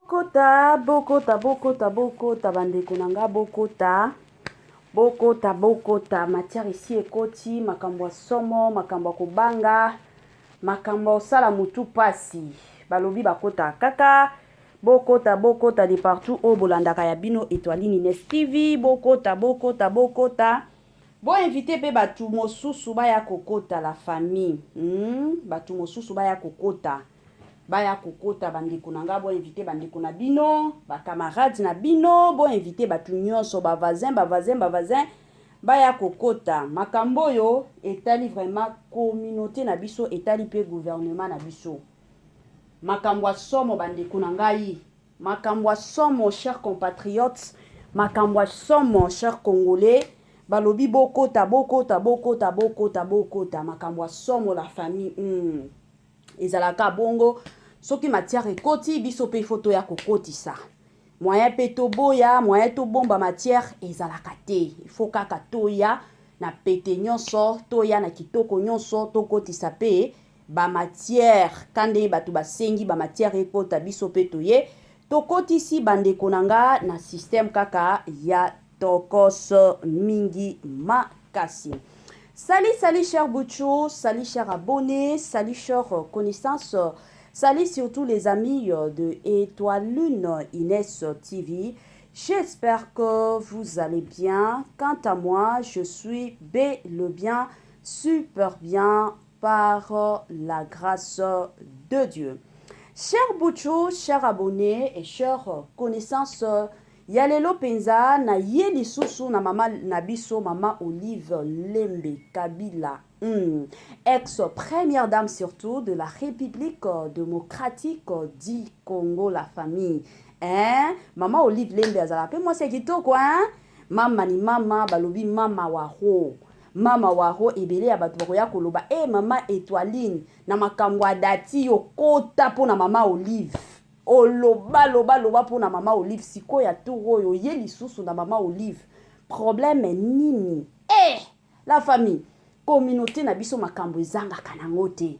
Bokota, bokota, bokota, bokota, bandeko na nga, bokota, bokota, bokota. Matière esi ekoti, makambo ya somo, makambo ya kobanga, makambo ya kosala mutu pasi. Balobi bakota kaka, bokota, bokota de partout oyo bolandaka ya bino Etoile Nines TV, bokota, bokota, bokota. Bo inviter pe batu mosusu baya kokota la famille. Batu mosusu baya kokota. Baya kokota ba ndeko na nga, bo inviter ba ndeko na bino, ba camarades na bino, bo inviter batu nionso, ba voisins, ba voisins, ba voisins baya kokota. Makambo oyo etali vraiment communaute na biso, etali pe gouvernement na biso. Makambo ya somo ba ndeko na ngai, makambo ya somo chers compatriotes, makambo ya somo chers congolais, balobi bokota, bokota, bokota, bokota, bokota, makambo ya somo la famille. Ezalaka bongo soki matière ekoti biso pe il faut toya kokotisa. Moyen pe toboya, moyen tobomba matière ezalaka te. Il faut kaka toya na pete nyonso, toya na kitoko nyonso, tokotisa pe ba matière ka ndenge bato basengi ba matière ekota biso pe toye tokotisi bandeko na nga na système kaka ya tokos mingi makasi. Salut, salut cher Bouchou, salut cher abonné, salut cher connaissance, salut surtout les amis de Étoile Lune Inès TV. J'espère que vous allez bien. Quant à moi, je suis bel et bien, super bien par la grâce de Dieu. Cher Bouchou, cher abonné et cher connaissance, ya lelo penza na ye lisusu na mama na biso mama Olive Lembe Kabila, ex première dame surtout de la République démocratique du Congo la famille. Hein? Mama Olive Lembe azala pe mwasi ya kitoko hein? Mama ni mama balobi mama waro. Mama waro ebele ya bato bakoya koloba eh mama Etoiline na makambo ya dati yo kota pona mama Olive. Oloba loba loba pona mama Olive sikoyo ya tour oyo oye lisusu na mama Olive problème nini? Eh la famille communauté na biso makambo ezangaka nango te.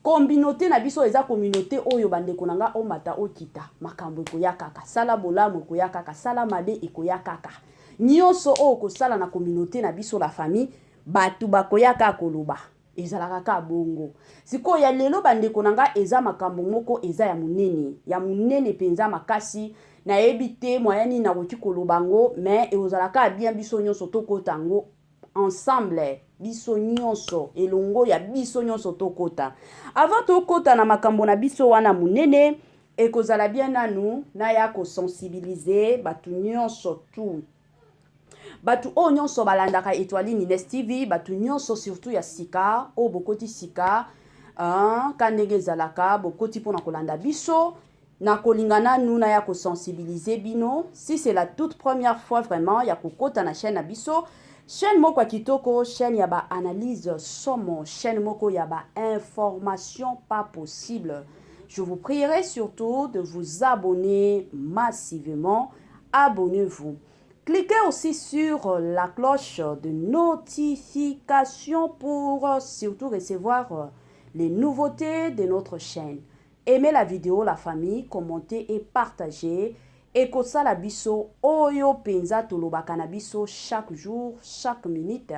Communauté na biso eza communauté oyo bandeko na nga omata okita makambo ekoya kaka, sala bolamu ekoya kaka, sala mabe ekoya kaka. Nyonso oyo kosala na communauté na biso la famille bato bakoya kaka koloba. Ezalaka kaka bongo. Sikoyo ya lelo bandeko na nga eza makambo moko eza ya monene, ya monene penza makasi. Nayebi te moyen nini nakoki koloba yango, mais ekozala kaka bien biso nyonso tokota yango ensemble, biso nyonso elongo ya biso nyonso tokota. Avant tokota na makambo na biso wana monene, ekozala bien nanu naya ko sensibiliser bato nyonso tout. Bato oyo nyonso balandaka Etoile Nines TV, bato nyonso surtout ya sika, oyo bokoti sika, ka ndenge ezalaka, bokoti mpona kolanda biso. Na kolinga nanu naya ko sensibiliser bino, si c'est la toute première fois vraiment ya kokota na chaîne na biso, chaîne moko ya kitoko, chaîne ya ba analyse somo, chaîne moko ya ba information pas possible. Je vous prierai surtout de vous abonner massivement. Abonnez-vous. Cliquez aussi sur la cloche de notification pour surtout recevoir les nouveautés de notre chaîne. Aimez la vidéo, la famille, commentez et partagez. Ekosala biso oyo penza tolobaka na biso chaque jour, chaque minute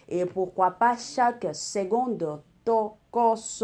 et pourquoi pas chaque seconde tokos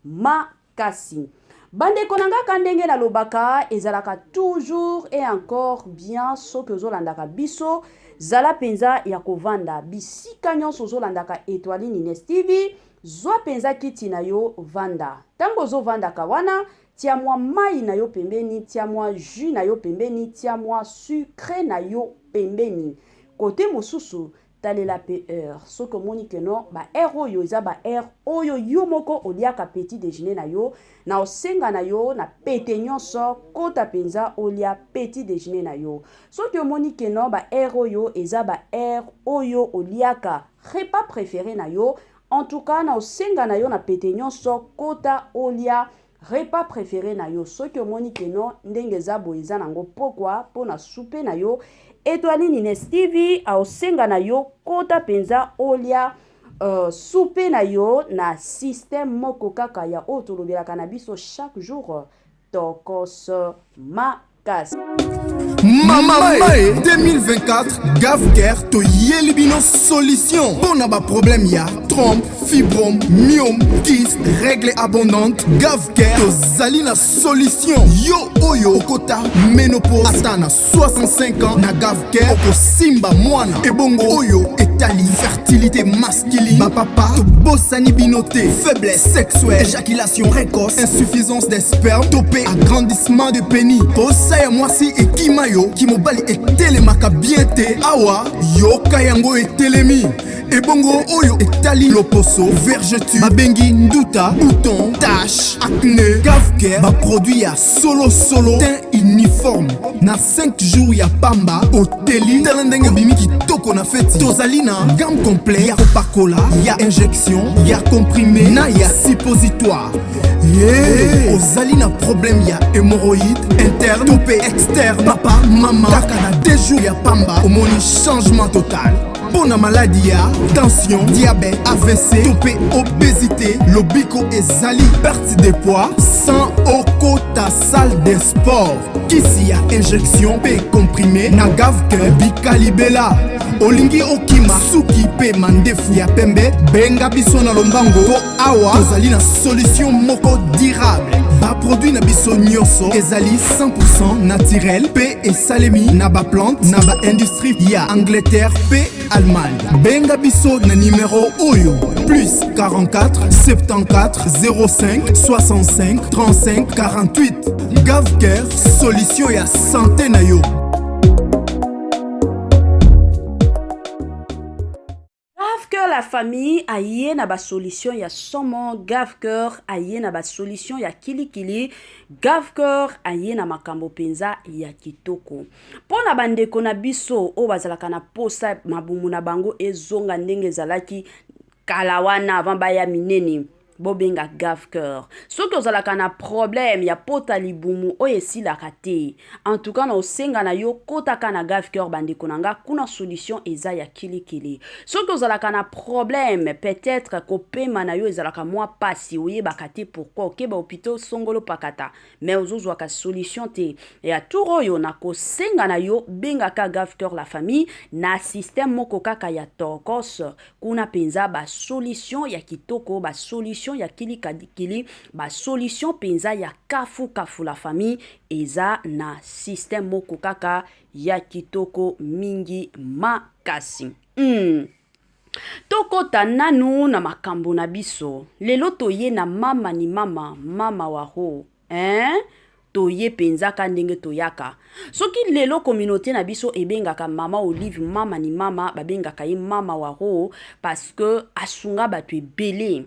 makasi. Bandeko na nga ka ndenge nalobaka ezalaka toujours et encore bien soki ozolandaka biso zala penza ya kovanda bisika nyonso ozolandaka Etoile Nines TV, zwa penza kiti na yo vanda. Tango ozovandaka wana tia mwa mayi na yo pembeni, tia mwa jus na yo pembeni, tia mwa sucre na yo pembeni. Kote mosusu talela pe heure, soki omoni que non ba heure oyo eza ba heure oyo yo moko oliaka petit déjeuner na yo, na osenga na yo na pete nyonso kota penza olia petit déjeuner na yo. Soki omoni que non ba heure oyo eza ba heure oyo oliaka repas préféré na yo, en tout cas na osenga na yo na pete nyonso kota olia repas préféré na yo. Soki omoni que non ndenge eza boye eza nango pokwa mpo na soupe na yo, Etoile Nines TV aosenga na yo kota penza olia soupe na yo na système moko kaka ya oyo tolobelaka na biso chaque jour. tokos makasi. Mama e 2024 Gavcare toyeli bino solution mpo na baproblème ya trompe, fibrome, myome, kyste, règle abondante. Gavcare tozali na solution. Yo oyo okota ménopause ata na 65 ans, na Gavcare okosimba mwana. Ebongo oyo etali fertilité masculine, bapapa tobosani bino te. Faiblesse sexuelle, éjaculation précoce, insuffisance des sperme to mpe agrandissement de pénis, posa ya mwasi ekima yo, kimobali etelemaka bien te, awa yoka yango etelemi. Ebongo oyo etali loposo, vergeture babengi nduta, bouton, tache, acné, Gavcare baproduit ya solosolo, teint uniforme na 5 jours ya pamba oteli. Tala ndenge obimi kitoko na feti. Tozali na gamme complet ya kopakola, ya injection, ya comprimé na ya suppositoire. Ye ozali na problème ya hémorroïde interne to mpe externe, papa, mama, kaka na 2 jours ya pamba omoni changement total. Mpo na maladi ya tension, diabète, AVC to mpe obésité, lobiko ezali. Perte de poids sans okota salle de sport, kisi ya injection mpe comprimé na Gavcare bikalibela. Olingi okima suki mpe mandefu ya pembe, benga biso na lombango mpo awa tozali na solution moko durable. Baproduit na biso nyonso ezali 100 naturel mpe esalemi na baplante na baindustrie ya Angleterre mpe Allemagne. Benga biso na nimero oyo: plus 44 74 05 65 35 48. Gavcare, solution ya santé na yo. Gavcare la famille aye na basolution ya somo. Gavcare aye na basolution ya kilikili. Gavcare aye na makambo mpenza ya kitoko mpo na bandeko na biso oyo bazalaka na posa mabumu na bango ezonga ndenge ezalaki kala wana avant baya minene. Bobenga Gavcare. Soki ozalaka na problème ya pota libumu oyo esilaka te, en tout cas na osenga na yo, kotaka na Gavcare, bandeko na nga, kuna solution eza ya kilikili. Soki ozalaka na problème, peut-être kopema na yo ezalaka mwa pasi, oyebaka te pourquoi, okeba hôpital songolo pakata mais ozozwaka solution te, ya tour oyo nakosenga na yo, bengaka Gavcare la famille na système moko kaka ya tokos. Kuna mpenza basolution ya kitoko, basolution ya kilikili, basolution mpenza ya kafu kafu la famille, eza na système moko kaka ya kitoko mingi makasi. Tokɔta nanu na makambo na biso lelo. Toye na mama ni mama, mama waro, hein? Toye mpenza ka ndenge toyaka. Soki lelo communauté na biso ebengaka mama Olive mama ni mama, babengaka ye mama waro parce que asunga bato ebele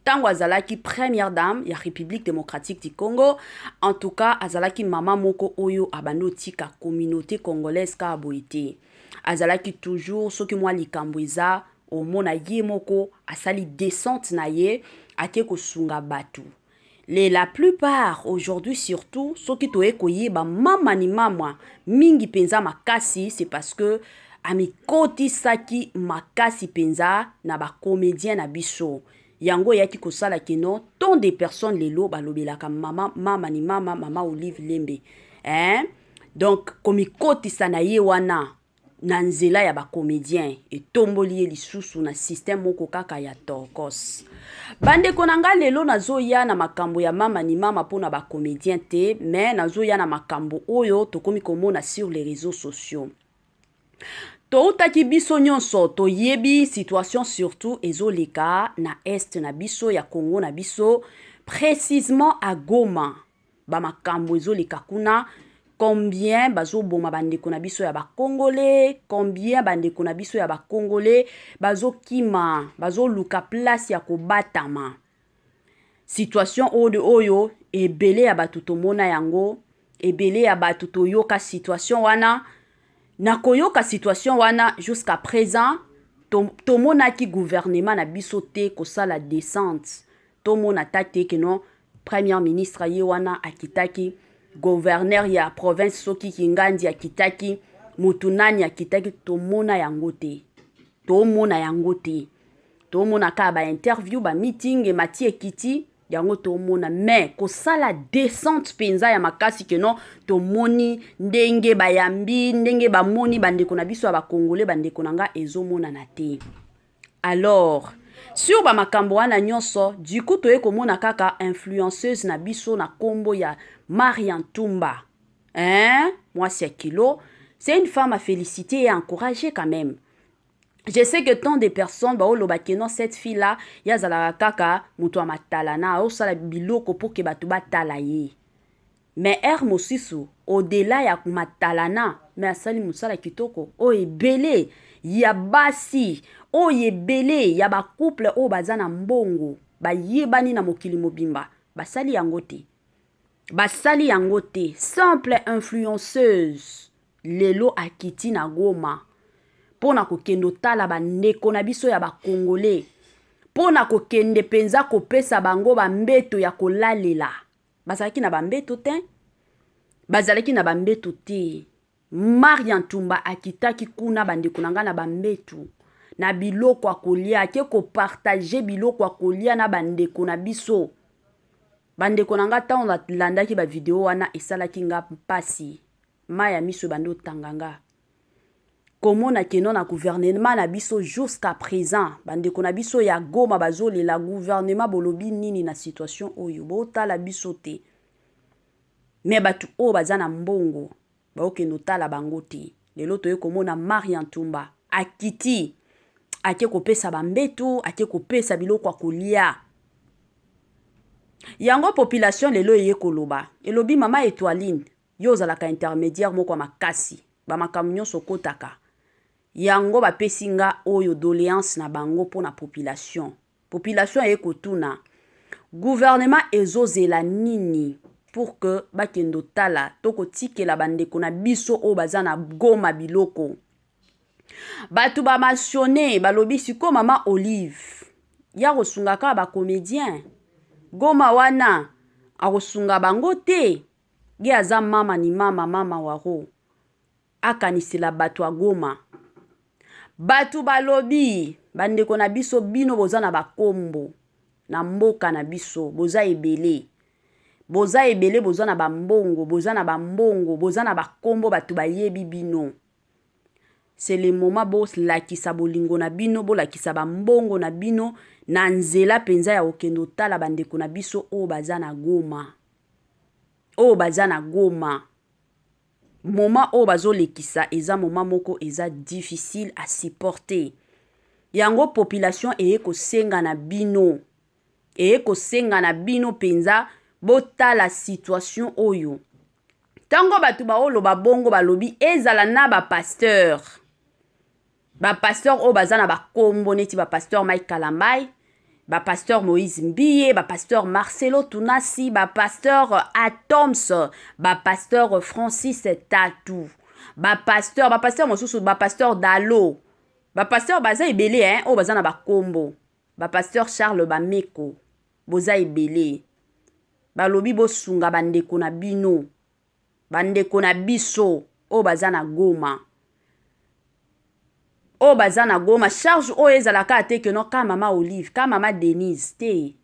ntango azalaki première dame ya République démocratique du Congo. En tout cas, azalaki mama moko oyo abandi otika communauté congolaise kaka boye te. Azalaki toujours, soki mwa likambo eza, omona ye moko asali descente na ye, ake kosunga bato. La plupart aujourd'hui, surtout soki toye koyeba mama ni mama mingi mpenza makasi, c'est parce que amikotisaki makasi mpenza na bacomédien na biso. Yango eyaki kosala keno tant de personnes lelo balobelaka mama, mama ni mama, mama Olive Lembe, hein? Donc komikotisa na ye wana na nzela ya bacomédien etomboli ye lisusu na système moko kaka ya tokos. Bandeko na nga, lelo nazoya na makambo ya mama ni mama mpona bacomédien te, mais nazoya na makambo oyo tokomi komona sur les réseaux sociaux. Toutaki biso nyonso toyebi situation surtout ezoleka na est na biso ya Congo na biso, précisement à Goma. Bamakambo ezoleka kuna, combien bazoboma bandeko na biso ya bacongolais, combien bandeko na biso ya bacongolais bazokima, bazoluka place ya kobatama. Situation oyo ebele ya bato tomona yango, ebele ya bato toyoka situation wana. Na koyoka situation wana, jusqu'à présent tomonaki gouvernement na biso te kosala descente. Tomona ta te keno premier ministre ye wana akitaki, gouverneur ya province soki Kingandi akitaki, motu nani akitaki, tomona yango te, tomona yango te. Tomona kaka bainterview, bameeting emati ekiti. Yango tomona, mais kosala descente mpenza ya makasi que non, tomoni ndenge bayambi, ndenge bamoni bandeko na biso ya bacongolais, bandeko na nga, ezomonana te. Alors sur bamakambo wana nyonso, du coup toye komona kaka influenceuse na biso na nkombo ya Maria Ntumba, hein? Mwasi ya kilo, c'est une femme à féliciter et à encourager quand même. Je sais que tant de personnes baoloba que non, cette fille là ye azalaka kaka moto ya matalana, aosala biloko mpo ke bato batala ye. Mais heure mosusu, au-delà ya matalana, mais asali mosala kitoko oyo ebele ya basi, oyo ebele ya bacouple oyo baza na mbongo, bayebani na mokili mobimba, basali yango te, basali yango te. Simple influenceuse lelo akiti na Goma mpo na kokende otala bandeko na biso ya bacongolais, mpo na kokende mpenza kopesa bango bambeto ya kolalela. Bazalaki na bambeto te, bazalaki na bambeto te. Maria Ntumba akitaki kuna, bandeko na ngai, na bambeto, na biloko ya kolia, ake kopartager biloko ya kolia na bandeko na biso. Bandeko na ngai, ntango nalandaki bavideo wana, esalaki nga mpasi, mai ya miso ebandi otanga nga komona que non, na gouvernement na biso jusqu'à présent, bandeko na biso ya Goma bazolela. Gouvernement, bolobi nini na situation oyo? Botala biso te. Mais bato oyo baza na mbongo baokende otala bango te. Lelo toye komona Maria Ntumba akiti, ake kopesa bambeto, ake kopesa biloko ya kolia. Yango population lelo eye koloba, elobi: "Mama Etoiline, yo ozalaka intermédiaire moko ya makasi, bamakambo nyonso okotaka yango." Bapesi nga oyo doléance na bango mpo na population. Population eye kotuna: gouvernement ezozela nini pour que bakende otala to kotikela bandeko na biso oyo baza na Goma biloko? Bato bamentionner, balobi: "Sikoyo mama Olive ya kosunga kaka bacomédien, Goma wana akosunga bango te. Ye aza mama ni mama, mama waro akanisela bato ya Goma." Bato balobi: "Bandeko na biso, bino boza na bakombo na mboka na biso, boza ebele, boza ebele, boza na bambongo, boza na bambongo, boza na bakombo, bato bayebi bino. C'est le moment bolakisa bolingo na bino, bolakisa bambongo na bino na nzela mpenza ya kokende otala bandeko na biso oyo baza na Goma, oyo baza na Goma. Moment oyo bazolekisa eza moment moko eza difficile à supporter." Yango population eye kosenga na bino, eye kosenga na bino mpenza botala situation oyo. Ntango bato baoloba bongo, balobi ezala na bapasteur, bapasteur oyo baza na bakombo neti bapasteur Mike Kalambai, bapasteur Moïse Mbiye, bapasteur Marcelo Tunasi, bapasteur Atoms, bapasteur Francis Tatu, bapasteur mosusu, bapasteur Dalo, bapasteur baza ebele, hein, oyo baza na bakombo, bapasteur Charles Bameko, boza ebele. Balobi bosunga bandeko na bino, bandeko na biso oyo baza na Goma, oyo baza na Goma. Charge oyo ezalaka te que non, ka mama Olive, ka mama Denise te,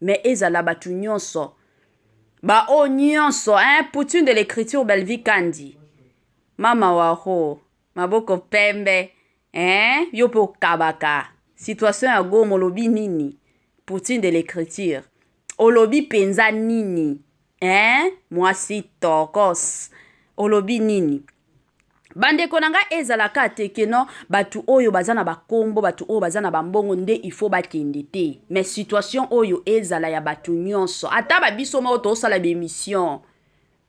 mais ezala bato nyonso, baoyo nyonso, hein. Poutine de l'écriture, Belvi Kandi, mama waro, maboko pembe, hein? Yo mpe okabaka situation ya Goma, olobi nini? Poutine de l'écriture, olobi mpenza nini, hein? Mwasi tokos, olobi nini? Bandeko na ngai, ezalaka te que non, bato oyo baza na bakombo, bato oyo baza na bambongo nde il faut bakende te. Mais situation oyo ezala ya bato nyonso, ata babiso moko tosala baémission,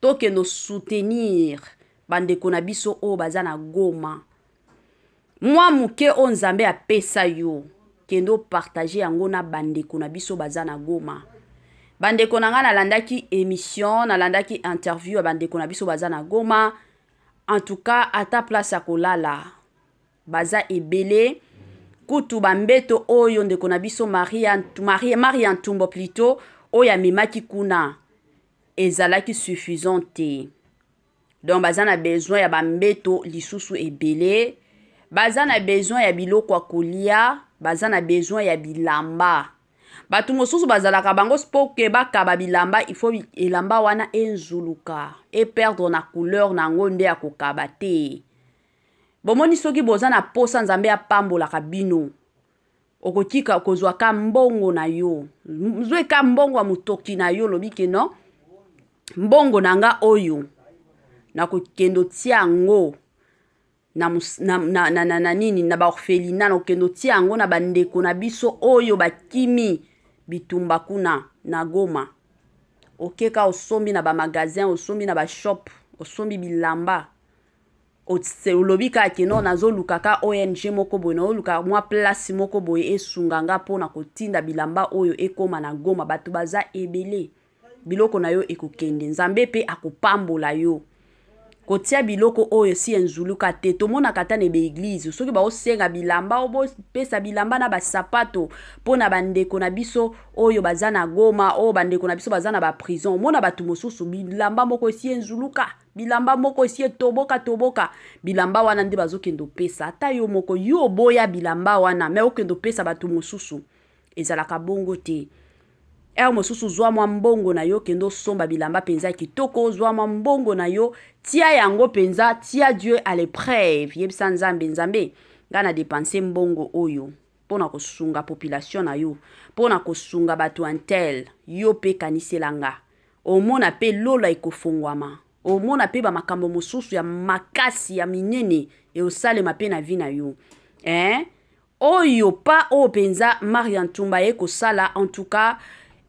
tokende soutenir bandeko na biso oyo baza na Goma. Mwa moke oyo Nzambe apesa yo, kende opartager yango na bandeko na biso baza na Goma. Bandeko na ngai, nalandaki émission, nalandaki interview ya bandeko na biso baza na Goma. En tout cas, ata place ya kolala baza ebele. Kutu bambeto oyo ndeko na biso Maria, Maria, Maria Ntumbo plutôt, oyo amemaki kuna ezalaki suffisant te. Donc baza na besoin ya bambeto lisusu ebele, baza na besoin ya biloko ya kolia, baza na besoin ya bilamba. Bato mosusu bazalaka bango mpo ke bakaba bilamba, il faut elamba wana enzuluka, eperdre na couleur na yango nde ya kokaba te. Bomoni, soki boza na posa Nzambe apambolaka bino, okoki kozwa ka mbongo na yo, zwe ka mbongo ya motoki na yo, olobi ke non, mbongo na nga oyo nakokende otia yango na, na, na, na, na, na nini, na baorphelinat, nakokende otia yango na bandeko na biso oyo bakimi bitumba kuna na Goma. Okeka, osombi na bamagasin, osombi na bashop, osombi bilamba, olobi kaka ke non, nazoluka ka ONG moko boye, naoluka mwa place moko boye esunga nga mpona kotinda bilamba oyo ekóma na Goma. Bato baza ebele, biloko na yo ekokende, Nzambe mpe akopambola yo. Kotia biloko oyo esi enzuluka te. Tomonaka ata na baeglise, soki baosenga bilamba, bopesa bilamba na basapato mpo na bandeko na biso oyo baza na Goma, oyo bandeko na biso baza na baprison. Omona bato mosusu, bilamba moko esi enzuluka, bilamba moko esi etoboka toboka, bilamba wana nde bazokende opesa. Ata yo moko, yo oboya bilamba wana, me okende opesa bato mosusu, ezalaka bongo te. Heure mosusu, zwa mwa mbongo na yo, kende osomba bilamba mpenza ya kitoko. Zwa mwa mbongo na yo, tia yango mpenza, tia Dieu à l'épreuve. Yebisa Nzambe: "Nzambe, ngai na dépenser mbongo oyo mpo na kosunga population na yo, mpo na kosunga bato un tel. Yo mpe kanisela nga." Omona mpe lola ekofongwama, omona mpe bamakambo mosusu ya makasi ya minene eosalema mpe na vie na yo, eh? Oyo pa oyo mpenza Maria Ntumba ye kosala, en tout cas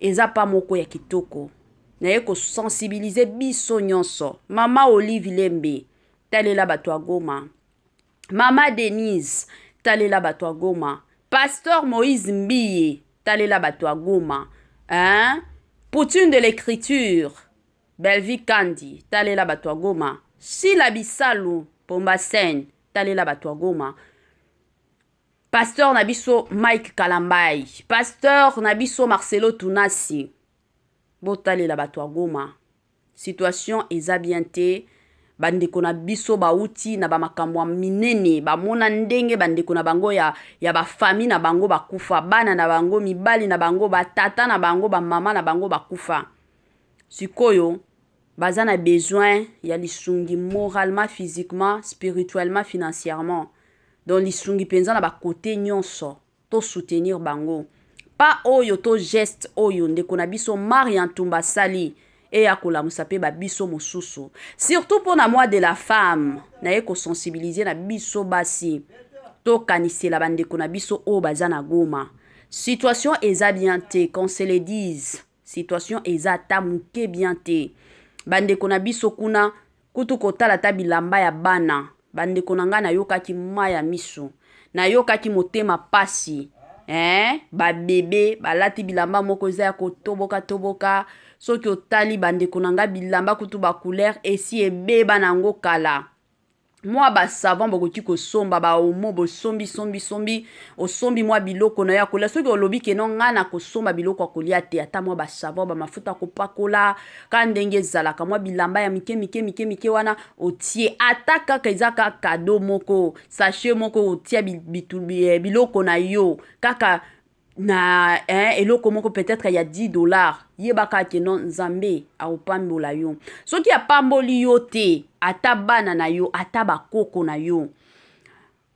eza pa moko ya kitoko. Naye kosensibiliser biso nyonso. Mama Olive Lembe, talela bato ya Goma. Mama Denise, talela bato ya Goma. Pasteur Moïse Mbiye, talela bato ya Goma, hein? Poutine de l'écriture, Belvi Kandi, talela bato ya Goma. Sila Bisalu Pomba Sen, talela bato ya Goma. Pasteur na biso Mike Kalambai, pasteur na biso Marcelo Tunasi, botalela bato ya Goma. Situation eza bien te. Bandeko na biso bauti na bamakambo ya minene, bamona ndenge bandeko na bango ya bafamille na bango bakufa, bana na bango, mibali na bango, batata na bango, bamama na bango bakufa. Sikoyo baza na besoin ya lisungi moralement, physiquement, spirituellement, financièrement. Donc lisungi mpenza na bakote nyonso, tosoutenir bango. Pa oyo to geste oyo ndeko na biso Maria Ntumba asali, eya kolamusa mpe babiso mosusu, surtout mpo na mois de la femme. Naye kosensibiliser na biso basi, tokanisela bandeko na biso oyo baza na Goma. Situation eza bien te, qu'on se le dise, situation eza ata moke bien te. Bandeko na biso kuna kutu, kotala ata bilamba ya bana, bandeko na ngai, nayokaki mai ya miso, nayokaki motema pasi, eh? Babebe balati bilamba moko eza ya kotoboka-toboka. Soki otali, bandeko na ngai, bilamba kutu bacouleur esi ebeba na yango kala. Mwa basavon bokoki kosomba, baomo bosombi sombi sombi, osombi mwa biloko na yo ya kolia. Soki olobi ke non, ngai na kosomba biloko ya kolia te, ata mwa basavon, bamafuta kopakola, ka ndenge ezalaka, mwa bilamba ya mike mike mike mike wana otie, ata kaka eza ka cadeau moko, sachet moko, otia biloko na yo kaka na eloko moko peut-être ya 10 dollars. Yebaka ke non, Nzambe akopambola yo. Soki apamboli yo te, ata bana na yo, ata bakoko na yo.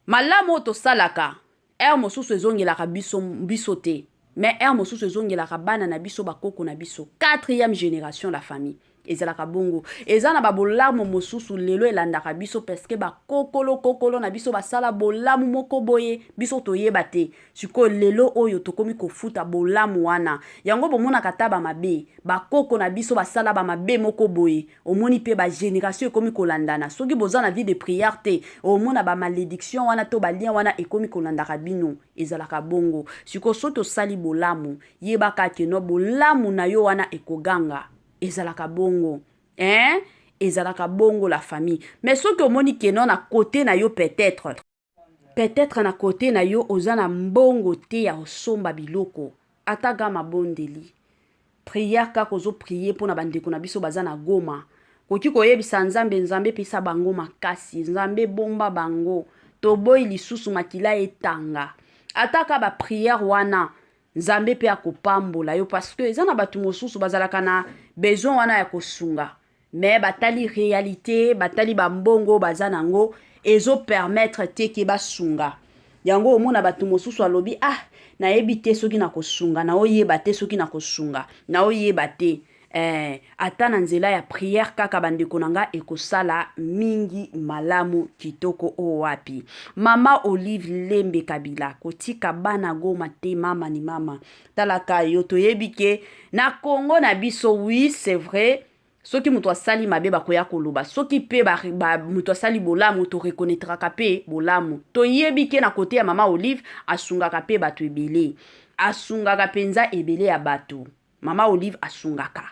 Malamu oyo tosalaka, heure mosusu ezongelaka biso, biso te, mais heure mosusu ezongelaka bana na biso, bakoko na biso, quatrième génération, la famille. Ezalaka bongo. Eza na babolamu mosusu lelo elandaka biso parce que bakokolo kokolo na biso basala bolamu moko boye, biso toyeba te. Sikoyo lelo oyo tokomi kofuta bolamu wana. Yango bomonaka ata bamabe bakoko na biso basala, bamabe moko boye, omoni mpe bagénération ekomi kolandana. Soki boza na vie de prière te, omona bamalédiction wana to balien wana ekomi kolandaka bino. Ezalaka bongo. Sikoyo soki osali bolamu, yebaka ke non, bolamu na yo wana ekoganga. Ezalaka bongo, hein? Ezalaka bongo, la famille. Mais soki omoni ke non, na côté na yo, peut-être na côté na yo oza na mbongo te ya kosomba biloko, ata ga mabondeli, prière kaka ozoprier mpona bandeko na biso baza na Goma, koki koyebisa Nzambe: "Nzambe, epesa bango makasi. Nzambe, bomba bango. Toboyi lisusu makila etanga." Ata ka baprière wana. Nzambe mpe akopambola yo, parce que eza na bato mosusu bazalaka na besoin wana ya kosunga, mais batali réalité, batali bambongo baza nango, ezopermettre te ke basunga yango. Omona bato mosusu alobi: "Ah, nayebi te soki nakosunga, naoyeba te soki nakosunga, naoyeba te." Ata na nzela ya prière kaka, bandeko na nga, ekosala mingi malamu, kitoko. Oyo wapi Mama Olive Lembe Kabila kotika bana Goma te? Mama ni mama, talaka yo, toyebi ke na Kongo na biso, oui, c'est vrai, soki moto asali mabe, bakoya koloba. Soki mpe moto asali bolamu, toreconnaîtraka mpe bolamu. Toyebi ke na côté ya Mama Olive, asungaka mpe bato ebele, asungaka mpenza ebele ya bato. Mama Olive asungaka.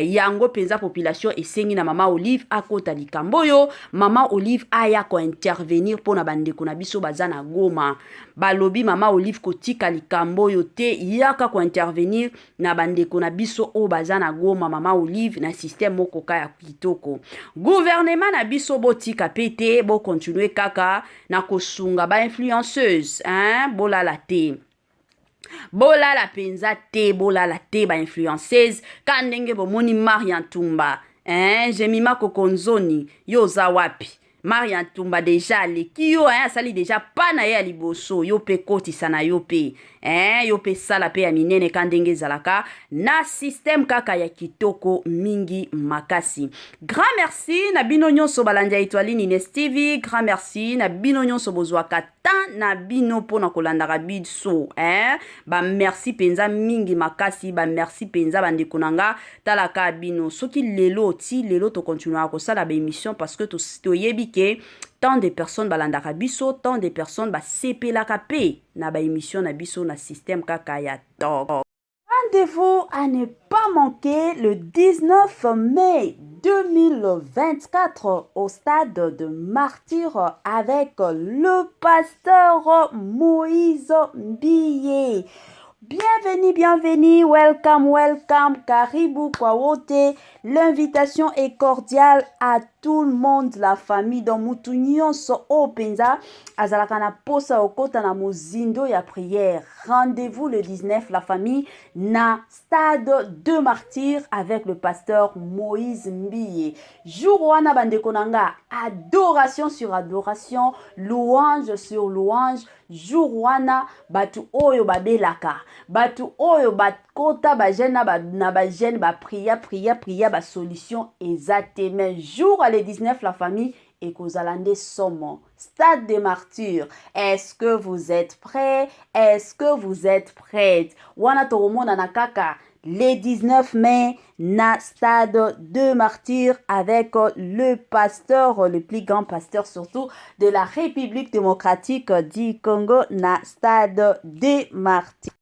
Yango mpenza population esengi na Mama Olive akota likambo oyo. Mama Olive aya kointervenir mpo na bandeko na biso baza na Goma. Balobi: "Mama Olive, kotika likambo oyo te, yaka kointervenir na bandeko na biso oyo baza na Goma." Mama Olive, na système moko ka ya kitoko. Gouvernement na biso, botika mpe te, bokontinue kaka na kosunga bainfluenceuse, hein? Bolala te, bolala mpenza te, bolala te, bainfluenceuse. Ka ndenge bomoni Maria Ntumba, hein? Jemima Kokonzoni, yo oza wapi? Maria Ntumba déjà aleki yo, hein? Asali déjà pa na ye ya liboso. Yo mpe kotisa na yo mpe, hein? Yo mpe sala mpe ya minene, ka ndenge ezalaka na système kaka ya kitoko mingi makasi. Grand merci na bino nyonso balandi ya Etoile Ines TV. Grand merci na bino nyonso bozwaka temps na bino mpona kolandaka biso, hein? Bamerci mpenza mingi makasi, bamerci mpenza, bandeko na nga. Talaka bino, soki lelo ti lelo tokontinuaka kosala baémission, parce que toyebi ke tant de personnes balandaka biso, tant de personnes basepelaka mpe na baémission na biso na système kaka ya top. Rendez-vous à ne pas manquer le 19 mai 2024 au stade de Martyr avec le pasteur Moïse Mbiye. Bienvenue, bienvenue, welcome, welcome, karibu kwa wote. L'invitation est cordiale à tout le monde, la famille. Donc mutu nyonso oyo mpenza azalaka na posa okota na mozindo ya prière. Rendez-vous le 19, la famille, na stade de Martyr avec le pasteur Moïse Mbiye. Jour wana, bandeko na nga, adoration sur adoration, louange sur louange. Jour wana, bato oyo babelaka, bato oyo bakota bajeûne na bajeûne, baprier, prier, prier, basolution eza te, mais jour le 19, la famille, ekozala nde somo. Stade de Martyr, est-ce que vous êtes prêts? Est-ce que vous êtes prête? Wana tokomonana kaka le 19 mai na stade de Martyr avec le pasteur, le plus grand pasteur surtout de la République démocratique du Congo, na stade de Martyr.